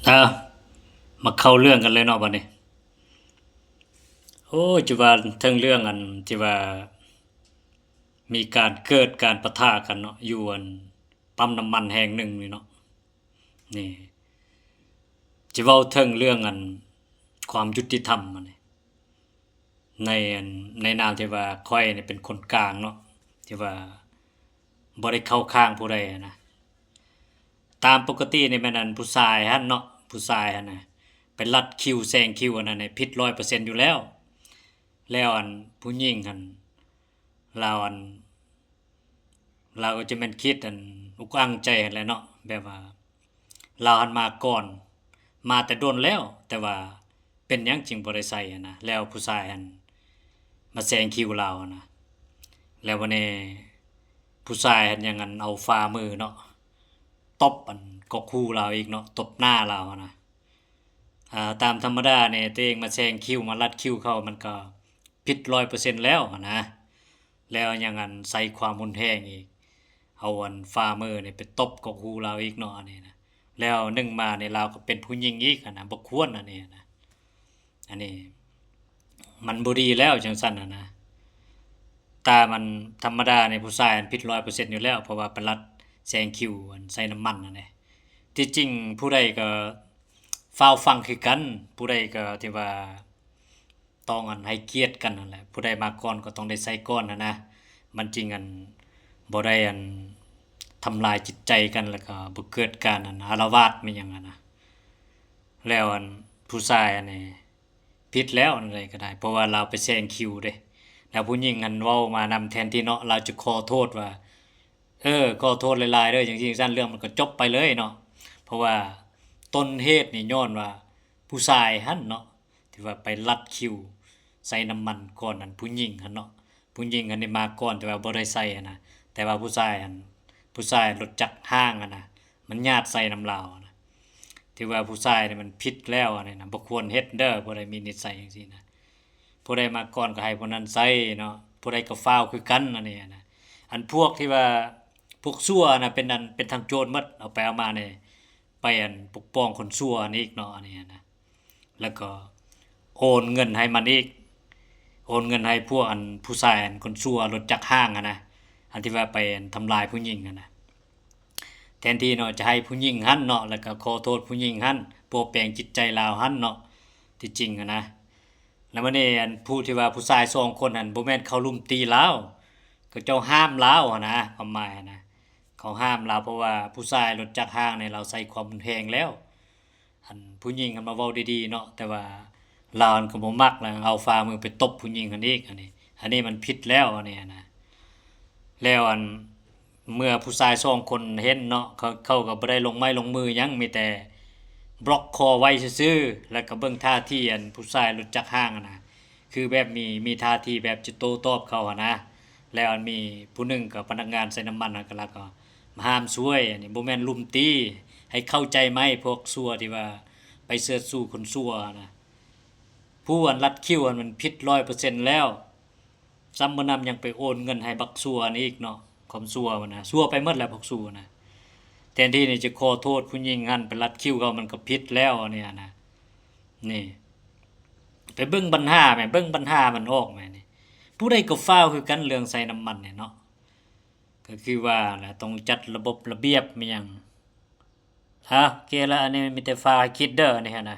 ເອົາ ມາເຂົ້າເລື່ອງກັນເລີຍເນາະບັດນີ້. ໂອ້ຍ ຈະວ່າເຖິງເລື່ອງອັນທີ່ວ່າມີການເກີດການປະທະກັນເນາະ ຢູ່ອັນປ້ຳນ້ຳມັນແຫ່ງໜຶ່ງນີ້ເນາະ. ນີ້ ຈະເວົ້າເຖິງເລື່ອງອັນຄວາມຍຸຕິທຳອັນນີ້ ໃນອັນ ໃນນາມທີ່ວ່າຂ້ອຍນີ້ເປັນຄົນກາງເນາະ ທີ່ວ່າບໍ່ໄດ້ເຂົ້າຂ້າງຜູ້ໃດຫັ້ນນະ. ຕາມປົກກະຕິນີ້ແມ່ນອັນຜູ້ຊາຍຫັ້ນເນາະ ຜູ້ຊາຍຫັ້ນນະ ໄປລັດຄິວແຊງຄິວອັນນັ້ນໃຫ້ຜິດຮ້ອຍເປີເຊັນຢູ່ແລ້ວ. ແລ້ວອັນຜູ້ຍິງຫັ້ນ ລາວອັນ ລາວກໍຈະແມ່ນຄິດອັນອຸກອັ່ງໃຈຫັ້ນແຫຼະເນາະ ແບບວ່າລາວຫັ້ນມາກ່ອນ ມາແຕ່ດົນແລ້ວ ແຕ່ວ່າເປັນຫຍັງຈຶ່ງບໍ່ໄດ້ໃສ່ຫັ້ນນະ. ແລ້ວຜູ້ຊາຍຫັ້ນມາແຊງຄິວລາວຫັ້ນນະ ແລ້ວບັດນີ້ຜູ້ຊາຍຫັ້ນຍັງອັນເອົາຝ່າມືເນາະ ຕົບອັນກອກຫູລາວອີກເນາະ ຕົບໜ້າລາວຫັ້ນນະ. ອ່າ ຕາມທຳມະດານີ້ ຕົວເອງມາແຊງຄິວ ມາລັດຄິວເຂົາ ມັນກໍຜິດຮ້ອຍເປີເຊັນແລ້ວຫັ້ນນະ ແລ້ວຍັງອັນໃຊ້ຄວາມຮຸນແຮງອີກ ເອົາອັນຝ່າມືນີ້ໄປຕົບກອກຫູລາວອີກເນາະ ອັນນີ້ນະ. ແລ້ວໜຶ່ງມານີ້ລາວກໍເປັນຜູ້ຍິງອີກຫັ້ນນະ ບໍ່ຄວນອັນນີ້ນະ. ອັນນີ້ມັນບໍ່ດີແລ້ວຈັ່ງຊັ້ນຫັ້ນນະ. ຕາມອັນທຳມະດານີ້ຜູ້ຊາຍອັນຜິດຮ້ອຍເປີເຊັນຢູ່ແລ້ວ ເພາະວ່າໄປລັດແຊງຄິວອັນໃສ່ນ້ຳມັນຫັ້ນເດ້. ທີ່ຈິງຜູ້ໃດກໍຟ້າວຟັງຄືກັນ ຜູ້ໃດກໍທີ່ວ່າ ຕ້ອງອັນໃຫ້ກຽດກັນຫັ້ນແຫຼະ ຜູ້ໃດມາກ່ອນກໍຕ້ອງໄດ້ໃສ່ກ່ອນຫັ້ນນະ ມັນຈຶ່ງອັນບໍ່ໄດ້ອັນທຳລາຍຈິດໃຈກັນ ແລ້ວກໍບໍ່ເກີດການອັນອາລະວາດແມ່ນຫຍັງຫັ້ນນະ. ແລ້ວອັນຜູ້ຊາຍອັນນີ້ຜິດແລ້ວ ອັນໃດກໍໄດ້ ເພາະວ່າລາວໄປແຊງຄິວເດ້ ແລ້ວຜູ້ຍິງຫັ້ນເວົ້າມານຳ ແທນທີ່ເນາະ ລາວຈະຂໍໂທດວ່າ ເອີ ຂໍໂທດຫຼາຍໆເດີ ຈັ່ງຊີ້ຈັ່ງຊັ້ນ ເລື່ອງມັນກໍຈົບໄປເລີຍເນາະ. ເພາະວ່າຕົ້ນເຫດນີ້ຍ້ອນວ່າຜູ້ຊາຍຫັ້ນເນາະ ທີ່ວ່າໄປລັດຄິວໃສ່ນ້ຳມັນກ່ອນອັນຜູ້ຍິງຫັ້ນເນາະ. ຜູ້ຍິງຫັ້ນໄດ້ມາກ່ອນ ແຕ່ວ່າບໍ່ໄດ້ໃສ່ຫັ້ນນະ ແຕ່ວ່າຜູ້ຊາຍຫັ້ນ ຜູ້ຊາຍລົດຈັກຫ້າງຫັ້ນນະ ມັນຫຍາດໃສ່ນຳລາວຫັ້ນນະ. ຖືວ່າຜູ້ຊາຍນີ້ມັນຜິດແລ້ວອັນນີ້ນະ ບໍ່ຄວນເຮັດເດີ ຜູ້ໃດມີນິດໄສຈັ່ງຊີ້ນະ. ຜູ້ໃດມາກ່ອນກໍໃຫ້ຜູ້ນັ້ນໃຊ້ເນາະ ຜູ້ໃດກໍຟ້າວຄືກັນອັນນີ້ນະ. ອັນພວກທີ່ວ່າພວກຊົ່ວນະ ເປັນອັນ ເປັນທັງໂຈນໝົດ ເອົາໄປເອົາມານີ້ ໄປອັນປົກປ້ອງຄົນຊົ່ວນີ້ອີກເນາະ ອັນນີ້ນະ. ແລ້ວກໍໂອນເງິນໃຫ້ມັນອີກ ໂອນເງິນໃຫ້ພວກອັນຜູ້ຊາຍອັນຄົນຊົ່ວລົດຈັກຫ້າງຫັ້ນນະ ອັນທີ່ວ່າໄປອັນທຳລາຍຜູ້ຍິງຫັ້ນນະ. ແທນທີ່ເນາະຈະໃຫ້ຜູ້ຍິງຫັ້ນເນາະ ແລ້ວກໍຂໍໂທດຜູ້ຍິງຫັ້ນ ປົວແປງຈິດໃຈລາວຫັ້ນເນາະ ທີ່ຈິງຫັ້ນນະ. ແລ້ວບັດນີ້ອັນຜູ້ທີ່ວ່າຜູ້ຊາຍສອງຄົນຫັ້ນ ບໍ່ແມ່ນເຂົາລຸມຕີລາວ ເຂົາເຈົ້າຫ້າມລາວຫັ້ນນະ ຄວາມໝາຍຫັ້ນນະ ເຂົາຫ້າມລາວ ເພາະວ່າຜູ້ຊາຍລົດຈັກຫ້າງນີ້ລາວໃຊ້ຄວາມຮຸນແຮງແລ້ວ ອັນຜູ້ຍິງຫັ້ນມາເວົ້າດີໆເນາະ ແຕ່ວ່າລາວຫັ້ນກໍບໍ່ມັກ ແລ້ວເອົາຝ່າມືໄປຕົບຜູ້ຍິງຫັ້ນອີກ ອັນນີ້ ອັນນີ້ມັນຜິດແລ້ວ ອັນນີ້ນະ. ແລ້ວອັນ ເມື່ອຜູ້ຊາຍສອງຄົນເຫັນເນາະ ເຂົາ ເຂົາກໍບໍ່ໄດ້ລົງໄມ້ລົງມືຫຍັງ ມີແຕ່ບລັອກຄໍໄວ້ຊື່ໆ ແລ້ວກໍເບິ່ງທ່າທີອັນຜູ້ຊາຍລົດຈັກຫ້າງຫັ້ນນະ ຄືແບບມີ ມີທ່າທີແບບຈະໂຕ້ຕອບເຂົາຫັ້ນນະ. ແລ້ວອັນມີຜູ້ໜຶ່ງກໍພະນັກງານໃສ່ນ້ຳມັນຫັ້ນ ກໍລະກໍມາຫ້າມຊ່ວຍ ອັນນີ້ບໍ່ແມ່ນລຸມຕີ ໃຫ້ເຂົ້າໃຈໃໝ່ ພວກຊົ່ວທີ່ວ່າໄປເຊີດຊູຄົນຊົ່ວນະ. ຜູ້ອັນລັດຄິວຫັ້ນມັນຜິດຮ້ອຍເປີເຊັນແລ້ວ ຊ້ຳບໍ່ນຳຍັງໄປໂອນເງິນໃຫ້ບັກຊົ່ວນີ້ອີກເນາະ ຄວາມຊົ່ວມັນນະ ຊົ່ວໄປໝົດແລ້ວພວກຊູນະ. ແທນທີ່ນີ້ຈະຂໍໂທດຜູ້ຍິງຫັ້ນ ໄປລັດຄິວເຂົາ ມັນກໍຜິດແລ້ວອັນນີ້ນະ. ນີ້ ໄປເບິ່ງບັນຫາແໝ່ ເບິ່ງບັນຫາມັນອອກແໝ່ນີ້ ຜູ້ໃດກໍຟ້າວຄືກັນ ເລື່ອງໃສ່ນ້ຳມັນນີ້ເນາະ. ກໍຄືວ່າແຫຼະ ຕ້ອງຈັດລະບົບລະບຽບແມ່ນຫຍັງ. ອາ ໂອເຄລະ ອັນນີ້ມີແຕ່ຝາກໃຫ້ຄິດເດີ ອັນນີ້ຫັ້ນນະ.